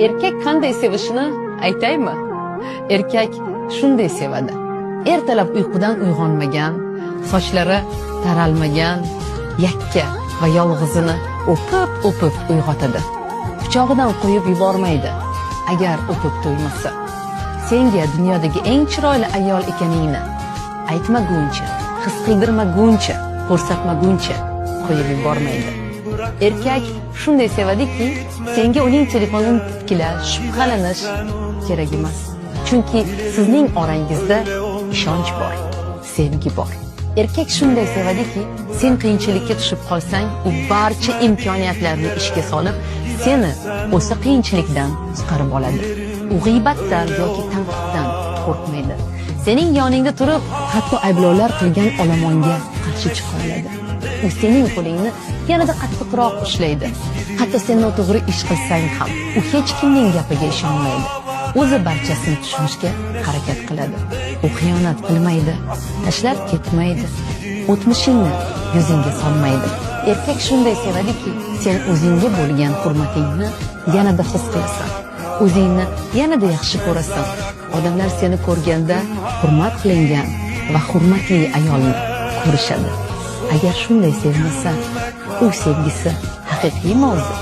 Erkak qanday sevishini aytaymi? Erkak shunday sevadi. Ertalab uyqudan uyg'onmagan, sochlari taralmagan, yakka va yolg'izini o'pib-o'pib uyg'otadi. Quchog'idan qo'yib yubormaydi, agar o'pib to'ymasa. Senga dunyodagi eng chiroyli ayol ekaningni aytmaguncha, his qildirmaguncha, ko'rsatmaguncha qo'yib yubormaydi. Erkak shunday sevadiki, senga uning telefonini titkilash, shubhalanish kerak emas. Chunki sizning orangizda ishonch bor, sevgi bor. Erkak shunday sevadiki, sen qiyinchilikka tushib qolsang, u barcha imkoniyatlarni ishga solib, seni o'sha qiyinchilikdan chiqarib oladi. U g'iybatdan yoki tanqiddan qo'rqmaydi. Sening yoningda turib, hatto ayblovlar qilgan olomonga qarshi chiqa oladi. U sening qo'lingni yanada qattiqroq ushlaydi. Hatto sen noto'g'ri ish qilsang ham, u hech kimning gapiga ishonmaydi. O'zi barchasini tushunishga harakat qiladi. U xiyonat qilmaydi, tashlab ketmaydi, o'tmishingni yuzingga solmaydi. Erkak shunday sevadiki, sen o'zingga bo'lgan hurmatingni yanada his qilasan. O'zingni yanada yaxshi ko'rasan. Odamlar seni ko'rganda hurmat qilingan va hurmatli ayolni ko'rishadi. Agar shunday sevmasa, u sevgisi haqiqiymi o'zi?